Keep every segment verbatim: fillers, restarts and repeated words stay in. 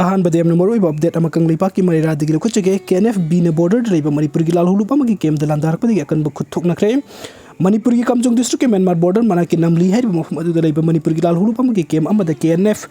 ꯑꯍꯥꯟꯕꯗ ꯌꯥꯝꯅ ꯃꯔꯨꯑꯣꯏꯕ ꯑꯞꯗꯦꯠ ꯑꯃ ꯀꯪꯂꯩꯄꯥꯛꯀꯤ ꯃꯔꯩꯔꯥꯗꯒꯤ ꯂꯧꯈꯠꯆꯒꯦ꯫ ꯀꯦ ꯑꯦꯟ ꯑꯦꯐ ꯕꯤꯅ ꯕꯣꯔꯗꯔꯗ ꯂꯩꯕ ꯃꯅꯤꯄꯨꯔꯒꯤ ꯂꯥꯜꯍꯧꯂꯨꯞ ꯑꯃꯒꯤ ꯀꯦꯝꯗ ꯂꯥꯟꯗꯥꯔꯛꯄꯗꯒꯤ ꯑꯀꯟꯕ ꯈꯨꯠ ꯊꯣꯛꯅꯈ꯭ꯔꯦ꯫ ꯃꯅꯤꯄꯨꯔꯒꯤ ꯀꯥꯝꯖꯣꯡ ꯗꯤꯁꯇ꯭ꯔꯤꯛꯀꯤ ꯃ꯭ꯌꯥꯟꯃꯥꯔ ꯕꯣꯔꯗꯔ ꯃꯅꯥꯛꯀꯤ ꯅꯝꯂꯤ ꯍꯥꯏꯔꯤꯕ ꯃꯐꯝ ꯑꯗꯨꯗ ꯂꯩꯕ ꯃꯅꯤꯄꯨꯔꯒꯤ ꯂꯥꯜꯍꯧꯂꯨꯞ ꯑꯃꯒꯤ ꯀꯦꯝ ꯑꯃꯗ ꯀꯦ ꯑꯦꯟ ꯑꯦꯐ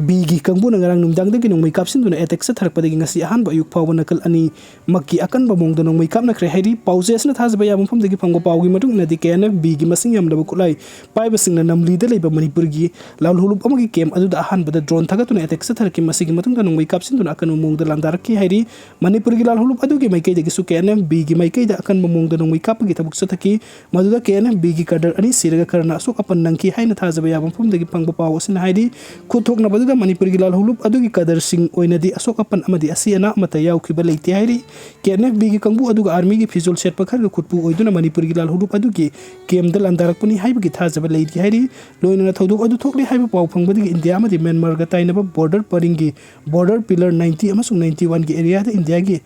ꯕꯤꯒꯤ ꯀꯥꯡꯕꯨꯅ ꯉꯔꯥꯡ ꯅꯨꯃꯤꯗꯥꯡꯗꯒꯤ ꯅꯣꯡꯃꯩ ꯀꯥꯞꯁꯤꯟꯗꯨꯅ ꯑꯦꯇꯦꯛ ꯆꯠꯊꯔꯛꯄꯗꯒꯤ ꯉꯁꯤ ꯑꯍꯥꯟꯕ ꯑꯌꯨꯛ ꯐꯥꯎꯕ ꯅꯥꯀꯜ ꯑꯅꯤꯃꯛꯀꯤ ꯑꯀꯟꯕ ꯃꯑꯣꯡꯗ ꯅꯣꯡꯃꯩ ꯀꯥꯞꯅꯈ꯭ꯔꯦ ꯍꯥꯏꯔꯤ꯫ ꯄꯥꯎꯆꯦ ꯑꯁꯤꯅ ꯊꯥꯖꯕ ꯌꯥꯕ ꯃꯐꯝꯗꯒꯤ ꯐꯪꯕ ꯄꯥꯎꯒꯤ ꯃꯇꯨꯡ ꯏꯟꯅꯗꯤ, ꯀꯦ ꯑꯦꯟ ꯑꯦꯐ ꯕꯤꯒꯤ ꯃꯁꯤꯡ ꯌꯥꯝꯂꯕ ꯈꯨꯠꯂꯥꯏ ꯄꯥꯏꯕꯁꯤꯡꯅ ꯅꯝꯂꯤꯗ ꯂꯩꯕ ꯃꯅꯤꯄꯨꯔꯒꯤ ꯂꯥꯜꯍꯧꯂꯨꯞ ꯑꯃꯒꯤ ꯀꯦꯝ ꯑꯗꯨꯗ ꯑꯍꯥꯟꯕꯗ ꯗ꯭ꯔꯣꯟ ꯊꯥꯒꯠꯇꯨꯅ ꯑꯦꯇꯦꯛ ꯆꯠꯊꯔꯛꯈꯤ꯫ ꯃꯁꯤꯒꯤ ꯃꯇꯨꯡꯗ ꯅꯣꯡꯃꯩ ꯀꯥꯞꯁꯤꯟꯗꯨꯅ ꯑꯀꯟꯕ ꯃꯑꯣꯡꯗ ꯂꯥꯟꯗꯥꯔꯛꯈꯤ ꯍꯥꯏꯔꯤ꯫ ꯃꯅꯤꯄꯨꯔꯒꯤ ꯂꯥꯜꯍꯧꯂꯨꯞ ꯑꯗꯨꯒꯤ ꯃꯥꯏꯀꯩꯗꯒꯤꯁꯨ ꯀꯦ ꯑꯦꯟ ꯑꯦꯐ ꯕꯤꯒꯤ ꯃꯥꯏꯀꯩꯗ ꯑꯀꯟꯕ ꯃꯑꯣꯡꯗ ꯅꯣꯡꯃꯩ ꯀꯥꯞꯄꯒꯤ ꯊꯕꯛ ꯆꯠꯊꯈꯤ꯫ ꯃꯗꯨꯗ ꯀꯦ ꯑꯦꯟ ꯑꯦꯐ ꯕꯤꯒꯤ ꯀꯥꯗꯔ ꯑꯅꯤ ꯁꯤꯔꯒ ꯈꯔꯅ ꯑꯁꯣꯛ ꯑꯄꯟ ꯅꯪꯈꯤ ꯍꯥꯏꯅ ꯊꯥꯖꯕ ꯌꯥꯕ ꯃꯐꯝꯗꯒꯤ ꯐꯪꯕ ꯄꯥꯎ ꯑꯁꯤꯅ ꯍꯥꯏꯔꯤ꯫ ꯈꯨꯠ ꯊꯣꯛꯅꯕꯗꯨꯗ ꯃꯅꯤꯄꯨꯔꯒꯤ ꯂꯥꯜꯍꯧꯂꯨꯞ ꯑꯗꯨꯒꯤ ꯀꯥꯗꯔꯁꯤꯡ ꯑꯣꯏꯅꯗꯤ ꯑꯁꯣꯛ ꯑꯄꯟ ꯑꯃꯗꯤ ꯑꯁꯤ ꯑꯅꯥ ꯑꯃꯠꯇ ꯌꯥꯎꯈꯤꯕ ꯂꯩꯇꯦ ꯍꯥꯏꯔꯤ꯫ ꯀꯦ ꯑꯦꯟ ꯑꯦꯐ ꯕꯤꯒꯤ ꯀꯥꯡꯕꯨ ꯑꯗꯨꯒ ꯑꯥꯔꯃꯤꯒꯤ ꯐꯤꯖꯣꯜ ꯁꯦꯠꯄ ꯈꯔꯒ ꯈꯨꯠꯄꯨ ꯑꯣꯏꯗꯨꯅ ꯃꯅꯤꯄꯨꯔꯒꯤ ꯂꯥꯜꯍꯧꯂꯨꯞ ꯑꯗꯨꯒꯤ ꯀꯦꯝꯗ ꯂꯥꯟꯗꯥꯔꯛꯄꯅꯤ ꯍꯥꯏꯕꯒꯤ ꯊꯥꯖꯕ ꯂꯩꯔꯤ ꯍꯥꯏꯔꯤ꯫ ꯂꯣꯏꯅꯅ ꯊꯧꯗꯣꯛ ꯑꯗꯨ ꯊꯣꯛꯂꯤ ꯍꯥꯏꯕ ꯄꯥꯎ ꯐꯪꯕꯗꯒꯤ ꯏꯟꯗꯤꯌꯥ ꯑꯃꯗꯤ ꯃ꯭ꯌꯥꯟꯃꯥꯔꯒ ꯇꯥꯏꯅꯕ ꯕꯣꯔꯗꯔ ꯄꯔꯤꯡꯒꯤ ꯕꯣꯔꯗꯔ ꯄꯤꯂꯔ ꯅꯥꯏꯟꯇꯤ ꯑꯃꯁꯨꯡ ꯅꯥꯏꯟꯇꯤ ꯋꯥꯟꯒꯤ ꯑꯦꯔꯤꯌꯥꯗ ꯏꯟꯗꯤꯌꯥꯒꯤ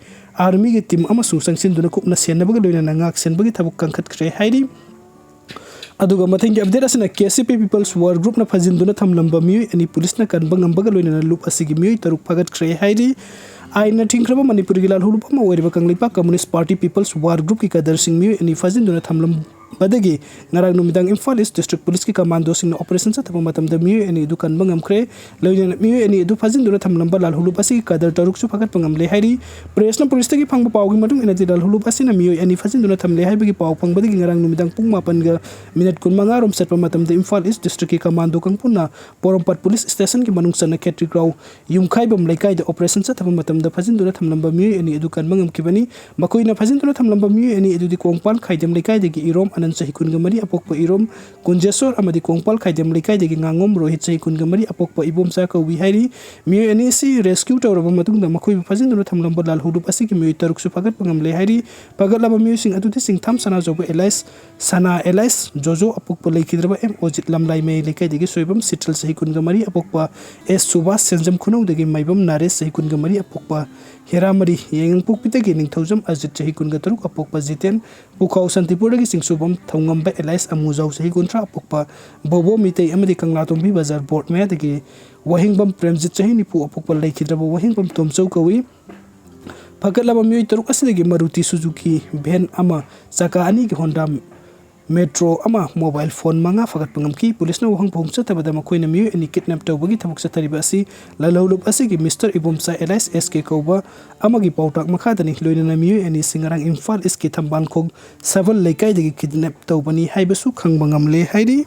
ꯑꯥꯔꯃꯤꯒꯤ ꯇꯤꯝ ꯑꯃꯁꯨ ꯆꯪꯁꯤꯟꯗꯨꯅ ꯀꯨꯞꯅ ꯁꯦꯟꯅꯕꯒ ꯂꯣꯏꯅꯅ ꯉꯥꯛ ꯁꯦꯟꯕꯒꯤ ꯊꯕꯛ ꯀꯟꯈꯠꯈ꯭ꯔꯦ ꯍꯥꯏꯔꯤ꯫ ꯑꯗꯨꯒ ꯃꯊꯪꯒꯤ ꯑꯞꯗꯦꯠ ꯑꯁꯤꯅ ꯀꯦ ꯁꯤ ꯄꯤ ꯄꯤꯄꯜꯁ ꯋꯥꯔ ꯒ꯭ꯔꯨꯞꯅ ꯐꯥꯖꯤꯟꯗꯨꯅ ꯊꯝꯂꯝꯕ ꯃꯤꯑꯣꯏ ꯑꯅꯤ ꯄꯨꯂꯤꯁꯅ ꯀꯟꯕ ꯉꯝꯕꯒ ꯂꯣꯏꯅꯅ ꯂꯨꯞ ꯑꯁꯤꯒꯤ ꯃꯤꯑꯣꯏ ꯇꯔꯨꯛ ꯐꯥꯒꯠꯈ꯭ꯔꯦ ꯍꯥꯏꯔꯤ꯫ ꯑꯥꯏꯟꯅ ꯊꯤꯡꯈ꯭ꯔꯕ ꯃꯅꯤꯄꯨꯔꯒꯤ ꯂꯥꯜꯍꯧꯂꯨꯞ ꯑꯃ ꯑꯣꯏꯔꯤꯕ ꯀꯪꯂꯩꯄꯥꯛ ꯀꯝꯃꯨꯅꯤꯁ꯭ꯠ ꯄꯥꯔꯇꯤ ꯄꯤꯄꯜꯁ ꯋꯥꯔ ꯒ꯭ꯔꯨꯞꯀꯤ ꯀꯥꯗꯔꯁꯤꯡ ꯃꯤꯑꯣꯏ ꯑꯅꯤ ꯐꯥꯖꯤꯟꯗꯨꯅ ꯊꯝꯂꯝꯕꯗꯒꯤ ꯉꯔꯥꯡ ꯅꯨꯃꯤꯗꯥꯡ ꯏꯝꯐꯥꯜ ꯏꯁ꯭ꯠ ꯗꯤꯁꯇ꯭ꯔꯤꯛ ꯄꯨꯂꯤꯁꯀꯤ ꯀꯃꯥꯟꯗꯣꯁꯤꯡꯅ ꯑꯣꯄꯔꯦꯁꯟ ꯆꯠꯊꯕ ꯃꯇꯝꯗ ꯃꯤꯑꯣꯏ ꯑꯅꯤ ꯑꯗꯨ ꯀꯟꯕ ꯉꯝꯈ꯭ꯔꯦ꯫ ꯂꯣꯏꯅꯅ ꯃꯤꯑꯣꯏ ꯑꯅꯤ ꯑꯗꯨ ꯐꯥꯖꯤꯟꯗꯨꯅ ꯊꯝꯂꯝꯕ ꯂꯥꯜꯍꯧꯂꯨꯞ ꯑꯁꯤꯒꯤ ꯀꯥꯗꯔ ꯇꯔꯨꯛꯁꯨ ꯐꯥꯒꯠꯄ ꯉꯝꯂꯦ ꯍꯥꯏꯔꯤ꯫ ꯄ꯭ꯔꯦꯁꯅ ꯄꯨꯂꯤꯁꯇꯒꯤ ꯐꯪꯕ ꯄꯥꯎꯒꯤ ꯃꯇꯨꯡ ꯏꯟꯅꯗꯤ, ꯂꯥꯜꯍꯧꯂꯨꯞ ꯑꯁꯤꯅ ꯃꯤꯑꯣꯏ ꯑꯅꯤ ꯐꯥꯖꯤꯟꯗꯨꯅ ꯊꯝꯂꯦ ꯍꯥꯏꯕꯒꯤ ꯄꯥꯎ ꯐꯪꯕꯗꯒꯤ ꯉꯔꯥꯡ ꯅꯨꯃꯤꯗꯥꯡ ꯄꯨꯡ ꯃꯥꯄꯟꯒ ꯃꯤꯅꯠ ꯀꯨꯟꯃꯉꯥ ꯔꯣꯝ ꯆꯠꯄ ꯃꯇꯝꯗ ꯏꯝꯐꯥꯜ ꯏꯁ꯭ꯠ ꯗꯤꯁꯇ꯭ꯔꯤꯛꯀꯤ ꯀꯃꯥꯟꯗꯣ ꯀꯥꯡꯕꯨꯅ ꯄꯣꯔꯣꯝꯄꯥꯠ ꯄꯨꯂꯤꯁ ꯁ꯭ꯇꯦꯁꯟꯒꯤ ꯃꯅꯨꯡ ꯆꯟꯅ ꯈꯦꯇ꯭ꯔꯤꯒ꯭ꯔꯥꯎ ꯌꯨꯝꯈꯥꯏꯕꯝ ꯂꯩꯀꯥꯏꯗ ꯑꯣꯄꯔꯦꯁꯟ ꯆꯠꯊꯕ ꯃꯇꯝꯗ ꯐꯥꯖꯤꯟꯗꯨꯅ ꯊꯝꯂꯝꯕ ꯃꯤꯑꯣꯏ ꯑꯅꯤ ꯑꯗꯨ ꯀꯟꯕ ꯉꯝꯈꯤꯕꯅꯤ꯫ ꯃꯈꯣꯏꯅ ꯐꯥꯖꯤꯟꯗꯨꯅ ꯊꯝꯂꯝꯕ ꯃꯤꯑꯣꯏ ꯑꯅꯤ ꯑꯗꯨꯗꯤ ꯀꯣꯡꯄꯥꯜ ꯈꯥꯏꯗꯦꯝ ꯂꯩꯀꯥꯏꯗꯒꯤ ꯏꯔꯣꯝ ꯑꯅꯟ, ꯆꯍꯤ ꯀꯨꯟꯒ ꯃꯔꯤ, ꯑꯄꯣꯛꯄ ꯏꯔꯣꯝ ꯀꯨꯟꯖꯦꯁꯣꯔ, ꯑꯃꯗꯤ ꯀꯣꯡꯄꯥꯜ ꯈꯥꯏꯗꯦꯝ ꯂꯩꯀꯥꯏꯗꯒꯤ ꯉꯥꯉꯣꯝ ꯔꯣꯍꯤꯠ, ꯆꯍꯤ ꯀꯨꯟꯒ ꯃꯔꯤ, ꯑꯄꯣꯛꯄ ꯏꯕꯣꯝꯆꯥ ꯀꯧꯏ ꯍꯥꯏꯔꯤ꯫ ꯃꯤꯑꯣꯏ ꯑꯅꯤ ꯑꯁꯤ ꯔꯦꯁꯀ꯭ꯌꯨ ꯇꯧꯔꯕ ꯃꯇꯨꯡꯗ ꯃꯈꯣꯏꯕꯨ ꯐꯥꯖꯤꯟꯗꯨꯅ ꯊꯝꯂꯝꯕ ꯂꯥꯜꯍꯧꯂꯨꯞ ꯑꯁꯤꯒꯤ ꯃꯤꯑꯣꯏ ꯇꯔꯨꯛꯁꯨ ꯐꯥꯒꯠꯄ ꯉꯝꯂꯦ ꯍꯥꯏꯔꯤ꯫ ꯐꯥꯒꯠꯂꯕ ꯃꯤꯑꯣꯏꯁꯤꯡ ꯑꯗꯨꯗꯤ ꯆꯤꯡꯊꯥꯝ ꯁꯅꯥꯖꯥꯎꯕ ꯑꯦꯂꯥꯏꯁ, ꯁꯅꯥ ꯑꯦꯂꯥꯏꯁ, ꯖꯣꯖꯣ, ꯑꯄꯣꯛꯄ ꯂꯩꯈꯤꯗ꯭ꯔꯕ ꯑꯦꯝ ꯑꯣꯖꯤꯠ, ꯂꯝꯂꯥꯏ ꯃꯌꯥꯏ ꯂꯩꯀꯥꯏꯗꯒꯤ ꯁꯣꯏꯕꯝ ꯁꯤꯇꯜ, ꯆꯍꯤ ꯀꯨꯟꯒ ꯃꯔꯤ, ꯑꯄꯣꯛꯄ ꯑꯦꯁ ꯁꯨꯕꯥꯁ, ꯁꯦꯟꯖꯝ ꯈꯨꯅꯧꯗꯒꯤ ꯃꯥꯏꯕꯝ ꯅꯥꯔꯦꯁ, ꯆꯍꯤ ꯀꯨꯟꯒ ꯃꯔꯤ, ꯑꯄꯣꯛꯄ ꯍꯦꯔꯥꯃꯔꯤ, ꯌꯥꯏꯉꯪꯄꯣꯛꯄꯤꯗꯒꯤ ꯅꯤꯡꯊꯧꯖꯝ ꯑꯖꯤꯠ, ꯆꯍꯤ ꯀꯨꯟꯒ ꯇꯔꯨꯛ, ꯑꯄꯣꯛꯄ ꯖꯤꯇꯦꯟ, ꯄꯨꯈꯥꯎ ꯁꯥꯟꯇꯤꯄꯨꯔꯗꯒꯤ ꯆꯤꯡꯁꯨꯕꯝ ꯊꯧꯉꯝꯕ ꯑꯦꯂꯥꯏꯁ ꯑꯃꯨꯖꯥꯎ ꯆꯍꯤ ꯀꯨꯟꯊ꯭ꯔꯥ ꯑꯄꯣꯛꯄ, ꯕꯣꯕꯣ ꯃꯤꯇꯩ ꯑꯃꯗꯤ ꯀꯪꯂꯥꯇꯣꯝꯕꯤ ꯕꯖꯥꯔ ꯕꯣꯔꯗ ꯃꯌꯥꯗꯒꯤ ꯋꯥꯍꯦꯡꯕꯝ ꯄ꯭ꯔꯦꯝꯖꯤꯠ ꯆꯍꯤ ꯅꯤꯐꯨ ꯑꯄꯣꯛꯄ ꯂꯩꯈꯤꯗ꯭ꯔꯕ ꯋꯥꯍꯦꯡꯕꯝ ꯇꯣꯝꯆꯧ ꯀꯧꯏ꯫ ꯐꯒꯠꯂꯕ ꯃꯤꯑꯣꯏ ꯇꯔꯨꯛ ꯑꯁꯤꯗꯒꯤ ꯃꯔꯨꯇꯤ ꯁꯨꯖꯨꯀꯤ ꯚꯦꯟ ꯑꯃ, ꯆꯀꯥ ꯑꯅꯤꯒꯤ ꯍꯣꯟꯗꯥ ꯃꯦꯇ꯭ꯔꯣ ꯑꯃ, ꯃꯣꯕꯥꯏꯜ ꯐꯣꯟ ꯃꯉꯥ ꯐꯒꯠꯄ ꯉꯝꯈꯤ꯫ ꯄꯨꯂꯤꯁꯅ ꯋꯥꯍꯪ ꯐꯥꯎ ꯆꯠꯊꯕꯗ ꯃꯈꯣꯏꯅ ꯃꯤꯑꯣꯏ ꯑꯅꯤ ꯀꯤꯗꯅꯦꯞ ꯇꯧꯕꯒꯤ ꯊꯕꯛ ꯆꯠꯊꯔꯤꯕ ꯑꯁꯤ ꯂꯥꯜꯍꯧꯂꯨꯞ ꯑꯁꯤꯒꯤ ꯃꯤꯁꯇꯔ ꯏꯕꯣꯝꯆꯥ ꯑꯦꯂꯥꯏꯁ ꯑꯦꯁ ꯀꯦ ꯀꯧꯕ ꯑꯃꯒꯤ ꯄꯥꯎꯇꯥꯛ ꯃꯈꯥꯗꯅꯤ꯫ ꯂꯣꯏꯅꯅ ꯃꯤꯑꯣꯏ ꯑꯅꯤ ꯑꯁꯤ ꯉꯔꯥꯡ ꯏꯝꯐꯥꯜ ꯏꯁꯀꯤ ꯊꯝꯕꯥꯜꯈꯣꯛ ꯁꯕꯜ ꯂꯩꯀꯥꯏꯗꯒꯤ ꯀꯤꯗꯅꯦꯞ ꯇꯧꯕꯅꯤ ꯍꯥꯏꯕꯁꯨ ꯈꯪꯕ ꯉꯝꯂꯦ ꯍꯥꯏꯔꯤ꯫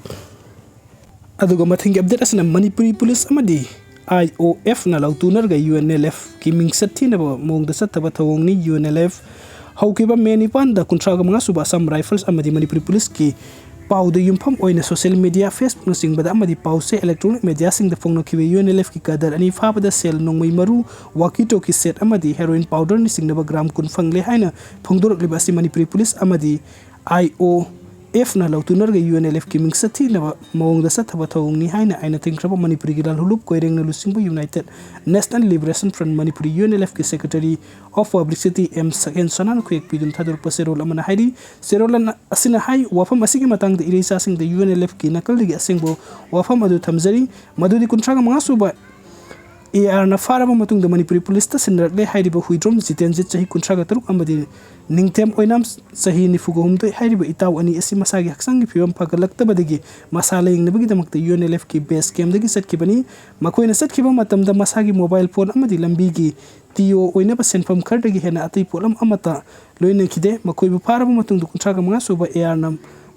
ꯑꯗꯨꯒ ꯃꯊꯪꯒꯤ ꯑꯞꯗꯦꯠ ꯑꯁꯤꯅ ꯃꯅꯤꯄꯨꯔꯤ ꯄꯨꯂꯤꯁ ꯑꯃꯗꯤ ꯑꯥꯏ ꯑꯣ ꯑꯦꯐꯅ ꯂꯥꯎꯊꯣꯛꯅꯔꯒ ꯌꯨ ꯑꯦꯟ ꯑꯦꯜ ꯑꯦꯐꯀꯤ ꯃꯤꯡꯆꯠ ꯊꯤꯅꯕ ꯃꯑꯣꯡꯗ ꯆꯠꯊꯕ ꯊꯧꯑꯣꯡꯅꯤ꯫ ꯌꯨ ꯑꯦꯟ ꯑꯦꯜ ꯑꯦꯐ ꯍꯧꯈꯤꯕ ꯃꯦ ꯅꯤꯄꯥꯟꯗ ꯀꯨꯟꯊ꯭ꯔꯥꯒ ꯃꯉꯥ ꯁꯨꯕ ꯑꯁꯥꯝ ꯔꯥꯏꯐꯜꯁ ꯑꯃꯗꯤ ꯃꯅꯤꯄꯨꯔꯤ ꯄꯨꯂꯤꯁꯀꯤ ꯄꯥꯎꯗ ꯌꯨꯝꯐꯝ ꯑꯣꯏꯅ ꯁꯣꯁꯤꯌꯦꯜ ꯃꯤꯗꯤꯌꯥ, ꯐꯦꯁꯕꯨꯛꯅꯆꯤꯡꯕꯗ ꯑꯃꯗꯤ ꯄꯥꯎ ꯆꯦ, ꯏꯂꯦꯛꯇ꯭ꯔꯣꯅꯤꯛ ꯃꯤꯗꯤꯌꯥꯁꯤꯡꯗ ꯐꯣꯡꯅꯈꯤꯕ ꯌꯨ ꯑꯦꯟ ꯑꯦꯜ ꯑꯦꯐꯀꯤ ꯀꯥꯗꯔ ꯑꯅꯤ ꯐꯥꯕꯗ ꯁꯦꯜ, ꯅꯣꯡꯃꯩ ꯃꯔꯨ, ꯋꯥꯀꯤ ꯇꯣꯀꯤ ꯁꯦꯠ ꯑꯃꯗꯤ ꯍꯦꯔꯣꯏꯟ ꯄꯥꯎꯗꯔꯅꯆꯤꯡꯕ ꯒ꯭ꯔꯥꯝ ꯀꯨꯟ ꯐꯪꯂꯦ ꯍꯥꯏꯅ ꯐꯣꯡꯗꯣꯔꯛꯂꯤꯕ ꯑꯁꯤ ꯃꯅꯤꯄꯨꯔꯤ ꯄꯨꯂꯤꯁ ꯑꯃꯗꯤ ꯑꯥꯏ ꯑꯣ ꯑꯦꯐꯅ ꯂꯧꯇꯨꯅꯔꯒ ꯌꯨ ꯑꯦꯟ ꯑꯦꯜ ꯑꯦꯐꯀꯤ ꯃꯤꯡꯆꯠ ꯊꯤꯅꯕ ꯃꯑꯣꯡꯗ ꯆꯠꯊꯕ ꯊꯧꯑꯣꯡꯅꯤ ꯍꯥꯏꯅ ꯑꯥꯏꯟꯅ ꯊꯤꯡꯈ꯭ꯔꯕ ꯃꯅꯤꯄꯨꯔꯤꯒꯤ ꯂꯥꯜꯍꯧꯂꯨꯞ ꯀꯣꯏꯔꯦꯡꯅ ꯂꯨꯆꯤꯡꯕ united national liberation front Manipuri, U N L ꯑꯦꯐꯀꯤ secretary of publicity M Sakhen ꯁꯅꯥꯅ ꯈꯨꯌꯦꯛ ꯄꯤꯗꯨꯅ ꯊꯥꯗꯣꯔꯛꯄ ꯆꯦꯔꯣꯜ ꯑꯃꯅ ꯍꯥꯏꯔꯤ꯫ ꯆꯦꯔꯣꯜ ꯑꯁꯤꯅ ꯍꯥꯏ, ꯋꯥꯐꯝ ꯑꯁꯤꯒꯤ ꯃꯇꯥꯡꯗ ꯏꯔꯩꯆꯥꯁꯤꯡꯗ ꯌꯨ ꯑꯦꯟ ꯑꯦꯜ ꯑꯦꯐꯀꯤ ꯅꯥꯀꯜꯗꯒꯤ ꯑꯁꯦꯡꯕ ꯋꯥꯐꯝ ꯑꯗꯨ ꯊꯝꯖꯔꯤ꯫ ꯃꯗꯨꯗꯤ ꯀꯨꯟꯊ꯭ꯔꯥꯒ ꯃꯉꯥ ꯁꯨꯕ ꯑꯦ ꯑꯥꯔꯅ ꯐꯥꯔꯕ ꯃꯇꯨꯡꯗ ꯃꯅꯤꯄꯨꯔꯤ ꯄꯨꯂꯤꯁꯇ ꯁꯤꯟꯅꯔꯛꯂꯦ ꯍꯥꯏꯔꯤꯕ ꯍꯨꯏꯗ꯭ꯔꯣꯝ ꯖꯤꯇꯦꯟꯖꯤꯠ ꯆꯍꯤ ꯀꯨꯟꯊ꯭ꯔꯥꯒ ꯇꯔꯨꯛ ꯑꯃꯗꯤ ꯅꯤꯡꯊꯦꯝ ꯑꯣꯏꯅꯥꯝ ꯆꯍꯤ ꯅꯤꯐꯨꯒ ꯍꯨꯝꯗꯣꯏ ꯍꯥꯏꯔꯤꯕ ꯏꯇꯥꯎ ꯑꯅꯤ ꯑꯁꯤ ꯃꯁꯥꯒꯤ ꯍꯛꯆꯥꯡꯒꯤ ꯐꯤꯕꯝ ꯐꯒꯠꯂꯛꯇꯕꯗꯒꯤ ꯃꯁꯥ ꯂꯥꯌꯦꯡꯅꯕꯒꯤꯗꯃꯛꯇ ꯌꯨ ꯑꯦꯟ ꯑꯦꯜ ꯑꯦꯐꯀꯤ ꯕꯦꯁ ꯀꯦꯝꯗꯒꯤ ꯆꯠꯈꯤꯕꯅꯤ꯫ ꯃꯈꯣꯏꯅ ꯆꯠꯈꯤꯕ ꯃꯇꯝꯗ ꯃꯁꯥꯒꯤ ꯃꯣꯕꯥꯏꯜ ꯐꯣꯟ ꯑꯃꯗꯤ ꯂꯝꯕꯤꯒꯤ ꯇꯤ ꯑꯣ ꯑꯣꯏꯅꯕ ꯁꯦꯟꯐꯝ ꯈꯔꯗꯒꯤ ꯍꯦꯟꯅ ꯑꯇꯩ ꯄꯣꯠꯂꯝ ꯑꯃꯠꯇ ꯂꯣꯏꯅꯈꯤꯗꯦ꯫ ꯃꯈꯣꯏꯕꯨ ꯐꯥꯔꯕ ꯃꯇꯨꯡꯗ ꯀꯨꯟꯊ꯭ꯔꯥꯒ ꯃꯉꯥ ꯁꯨꯕ ꯑꯦ ꯑꯥꯔꯅ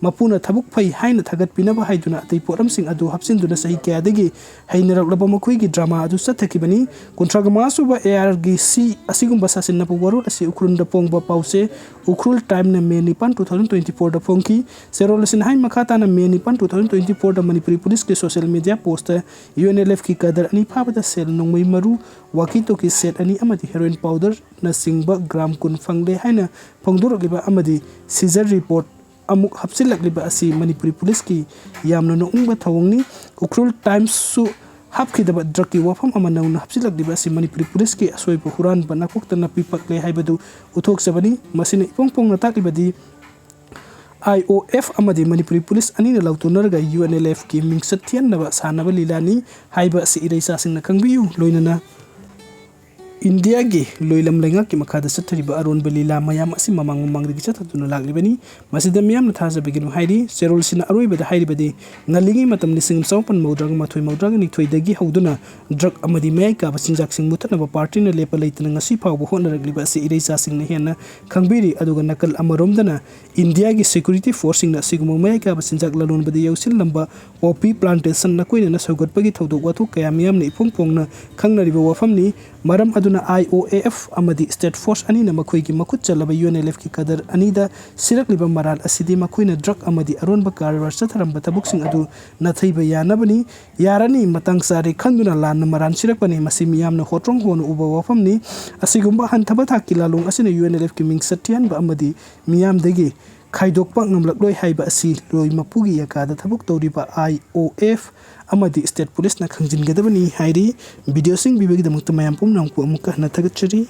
ꯃꯄꯨꯅ ꯊꯕꯛ ꯐꯩ ꯍꯥꯏꯅ ꯊꯥꯒꯠꯄꯤꯅꯕ ꯍꯥꯏꯗꯨꯅ ꯑꯇꯩ ꯄꯣꯠꯂꯝꯁꯤꯡ ꯑꯗꯨ ꯍꯥꯞꯆꯤꯟꯗꯨꯅ ꯆꯍꯤ ꯀꯌꯥꯗꯒꯤ ꯍꯩꯅꯔꯛꯂꯕ ꯃꯈꯣꯏꯒꯤ ꯗ꯭ꯔꯃꯥ ꯑꯗꯨ ꯆꯠꯊꯈꯤꯕꯅꯤ꯫ ꯀꯨꯟꯊ꯭ꯔꯥꯒ ꯃꯉꯥ ꯁꯨꯕ ꯑꯦ ꯑꯥꯔꯒꯤ ꯁꯤ ꯑꯁꯤꯒꯨꯝꯕ ꯁꯥꯁꯤꯟꯅꯕ ꯋꯥꯔꯣꯜ ꯑꯁꯤ ꯎꯈ꯭ꯔꯨꯜꯗ ꯐꯣꯡꯕ ꯄꯥꯎꯆꯦ ꯎꯈ꯭ꯔꯨꯜ ꯇꯥꯏꯝꯅ ꯃꯦ ꯅꯤꯄꯥꯟ, ꯇꯨ ꯊꯥꯎꯖꯟ ꯇ꯭ꯋꯦꯟꯇꯤ ꯐꯣꯔꯗ ꯐꯣꯡꯈꯤ꯫ ꯆꯦꯔꯣꯜ ꯑꯁꯤꯅ ꯍꯥꯏ, ꯃꯈꯥ ꯇꯥꯅ ꯃꯦ ꯅꯤꯄꯥꯟ, ꯇꯨ ꯊꯥꯎꯖꯟ ꯇ꯭ꯋꯦꯟꯇꯤ ꯐꯣꯔꯗ ꯃꯅꯤꯄꯨꯔꯤ ꯄꯨꯂꯤꯁꯀꯤ social media post U N L ꯑꯦꯐꯀꯤ ꯀꯥꯗꯔ ꯑꯅꯤ ꯐꯥꯕꯗ ꯁꯦꯜ, ꯅꯣꯡꯃꯩ ꯃꯔꯨ, ꯋꯥꯀꯤ ꯇꯣꯀꯤ ꯁꯦꯠ ꯑꯅꯤ ꯑꯃꯗꯤ ꯍꯦꯔꯣꯏꯟ ꯄꯥꯎꯗꯔꯅꯆꯤꯡꯕ ꯒ꯭ꯔꯥꯝ ꯀꯨꯟ ꯐꯪꯂꯦ ꯍꯥꯏꯅ ꯐꯣꯡꯗꯣꯔꯛꯂꯤꯕ ꯑꯃꯗꯤ ꯁꯤꯖꯔ ꯔꯤꯄꯣꯔꯠ ꯑꯃꯨꯛ ꯍꯥꯞꯆꯤꯜꯂꯛꯂꯤꯕ ꯑꯁꯤ ꯃꯅꯤꯄꯨꯔꯤ ꯄꯨꯂꯤꯁꯀꯤ ꯌꯥꯝꯅ ꯅꯣꯛꯅꯤꯡꯕ ꯊꯧꯑꯣꯡꯅꯤ꯫ ꯎꯈ꯭ꯔꯨꯜ ꯇꯥꯏꯝꯁꯁꯨ ꯍꯥꯞꯈꯤꯗꯕ ꯗ꯭ꯔꯒꯀꯤ ꯋꯥꯐꯝ ꯑꯃ ꯅꯧꯅ ꯍꯥꯞꯆꯤꯜꯂꯛꯂꯤꯕ ꯑꯁꯤ ꯃꯅꯤꯄꯨꯔꯤ ꯄꯨꯂꯤꯁꯀꯤ ꯑꯁꯣꯏꯕ ꯍꯨꯔꯥꯟꯕ ꯅꯀꯣꯛꯇ ꯅꯥꯄꯤ ꯄꯛꯂꯦ ꯍꯥꯏꯕꯗꯨ ꯎꯠꯊꯣꯛꯆꯕꯅꯤ꯫ ꯃꯁꯤꯅ ꯏꯐꯣꯡ ꯐꯣꯡꯅ ꯇꯥꯛꯂꯤꯕꯗꯤ ꯑꯥꯏ ꯑꯣ ꯑꯦꯐ ꯑꯃꯗꯤ ꯃꯅꯤꯄꯨꯔꯤ ꯄꯨꯂꯤꯁ ꯑꯅꯤꯅ ꯂꯥꯎꯊꯣꯛꯅꯔꯒ ꯌꯨ ꯑꯦꯟ ꯑꯦꯜ ꯑꯦꯐꯀꯤ ꯃꯤꯡꯆꯠ ꯊꯤꯍꯟꯅꯕ ꯁꯥꯟꯅꯕ ꯂꯤꯂꯥꯅꯤ ꯍꯥꯏꯕ ꯑꯁꯤ ꯏꯔꯩꯆꯥꯁꯤꯡꯅ ꯈꯪꯕꯤꯌꯨ꯫ ꯂꯣꯏꯅꯅ ꯏꯟꯗꯤꯌꯥꯒꯤ ꯂꯣꯏꯂꯝ ꯂꯩꯉꯥꯛꯀꯤ ꯃꯈꯥꯗ ꯆꯠꯊꯔꯤꯕ ꯑꯔꯣꯟꯕ ꯂꯤꯂꯥ ꯃꯌꯥꯝ ꯑꯁꯤ ꯃꯃꯥꯡ ꯃꯃꯥꯡꯗꯒꯤ ꯆꯠꯊꯗꯨꯅ ꯂꯥꯛꯂꯤꯕꯅꯤ꯫ ꯃꯁꯤꯗ ꯃꯤꯌꯥꯝꯅ ꯊꯥꯖꯕꯤꯒꯅꯨ ꯍꯥꯏꯔꯤ꯫ ꯆꯦꯔꯣꯜꯁꯤꯅ ꯑꯔꯣꯏꯕꯗ ꯍꯥꯏꯔꯤꯕꯗꯤ ꯉꯜꯂꯤꯉꯩ ꯃꯇꯝ ꯂꯤꯁꯤꯡ ꯑꯃ ꯆꯃꯥꯄꯟ ꯃꯧꯗ꯭ꯔꯥꯒ ꯃꯥꯊꯣꯏ ꯃꯧꯗ꯭ꯔꯥꯒ ꯅꯤꯊꯣꯏꯗꯒꯤ ꯍꯧꯗꯨꯅ ꯗ꯭ꯔꯒ ꯑꯃꯗꯤ ꯃꯌꯥꯏ ꯀꯥꯕ ꯆꯤꯟꯖꯥꯛꯁꯤꯡ ꯃꯨꯊꯠꯅꯕ ꯄꯥꯔꯇꯤꯅ ꯂꯦꯞꯄ ꯂꯩꯇꯅ ꯉꯁꯤ ꯐꯥꯎꯕ ꯍꯣꯠꯅꯔꯛꯂꯤꯕ ꯑꯁꯤ ꯏꯔꯩꯆꯥꯁꯤꯡꯅ ꯍꯦꯟꯅ ꯈꯪꯕꯤꯔꯤ꯫ ꯑꯗꯨꯒ ꯅꯥꯀꯜ ꯑꯃꯔꯣꯝꯗꯅ ꯏꯟꯗꯤꯌꯥꯒꯤ ꯁꯦꯀ꯭ꯌꯨꯔꯤꯇꯤ ꯐꯣꯔꯁꯁꯤꯡꯅ ꯑꯁꯤꯒꯨꯝꯕ ꯃꯌꯥꯏ ꯀꯥꯕ ꯆꯤꯟꯖꯥꯛ ꯂꯂꯣꯟꯕꯗ ꯌꯧꯁꯤꯜꯂꯝꯕ ꯄꯣꯄꯤ ꯄ꯭ꯂꯥꯟꯇꯦꯁꯟ ꯅꯀꯣꯏꯅꯅ ꯁꯧꯒꯠꯄꯒꯤ ꯊꯧꯗꯣꯛ ꯋꯥꯊꯣꯛ ꯀꯌꯥ ꯃꯤꯌꯥꯝꯅ ꯏꯐꯣꯡ ꯐꯣꯡꯅ ꯈꯪꯅꯔꯤꯕ ꯋꯥꯐꯝꯅꯤ꯫ ꯃꯔꯝ ꯑꯗꯨꯅ ꯑꯥꯏ ꯑꯣ ꯑꯦ ꯑꯦꯐ ꯑꯃꯗꯤ ꯁ꯭ꯇꯦꯠ ꯐꯣꯔꯁ ꯑꯅꯤꯅ ꯃꯈꯣꯏꯒꯤ ꯃꯈꯨꯠ ꯆꯜꯂꯕ ꯌꯨ ꯑꯦꯟ ꯑꯦꯜ ꯑꯦꯐꯀꯤ ꯀꯗꯔ ꯑꯅꯤꯗ ꯁꯤꯔꯛꯂꯤꯕ ꯃꯔꯥꯜ ꯑꯁꯤꯗꯤ ꯃꯈꯣꯏꯅ ꯗ꯭ꯔꯒ ꯑꯃꯗꯤ ꯑꯔꯣꯟꯕ ꯀꯔꯕꯥꯔ ꯆꯠꯊꯔꯝꯕ ꯊꯕꯛꯁꯤꯡ ꯑꯗꯨ ꯅꯥꯊꯩꯕ ꯌꯥꯅꯕꯅꯤ꯫ ꯌꯥꯔꯅꯤ, ꯃꯇꯥꯡ ꯆꯥꯔꯦ ꯈꯟꯗꯨꯅ ꯂꯥꯟꯅ ꯃꯔꯥꯟ ꯁꯤꯔꯛꯄꯅꯤ꯫ ꯃꯁꯤ ꯃꯤꯌꯥꯝꯅ ꯍꯣꯠꯇ꯭ꯔꯣꯡ ꯍꯣꯟꯅ ꯎꯕ ꯋꯥꯐꯝꯅꯤ꯫ ꯑꯁꯤꯒꯨꯝꯕ ꯍꯟꯊꯕ ꯊꯥꯛꯀꯤ ꯂꯥꯂꯣꯡ ꯑꯁꯤꯅ ꯌꯨ ꯑꯦꯟ ꯑꯦꯜ ꯑꯦꯐꯀꯤ ꯃꯤꯡꯆꯠ ꯊꯤꯍꯟꯕ ꯑꯃꯗꯤ ꯃꯤꯌꯥꯝꯗꯒꯤ ꯈꯥꯏꯗꯣꯛꯄ ꯉꯝꯂꯛꯂꯣꯏ ꯍꯥꯏꯕ ꯑꯁꯤ ꯂꯣꯏ ꯃꯄꯨꯒꯤ ꯌꯥꯀꯥꯗ ꯊꯕꯛ ꯇꯧꯔꯤꯕ ꯑꯥꯏ ꯑꯣ ꯑꯦꯐ ꯑꯃꯗꯤ ꯁ꯭ꯇꯦꯠ ꯄꯨꯂꯤꯁꯅ ꯈꯪꯖꯤꯟꯒꯗꯕꯅꯤ ꯍꯥꯏꯔꯤ꯫ ꯚꯤꯗꯤꯑꯣꯁꯤꯡ ꯄꯤꯕꯒꯤꯗꯃꯛꯇ ꯃꯌꯥꯝ ꯄꯨꯝꯅꯃꯛꯄꯨ ꯑꯃꯨꯛꯀ ꯍꯟꯅ ꯊꯥꯒꯠꯆꯔꯤ꯫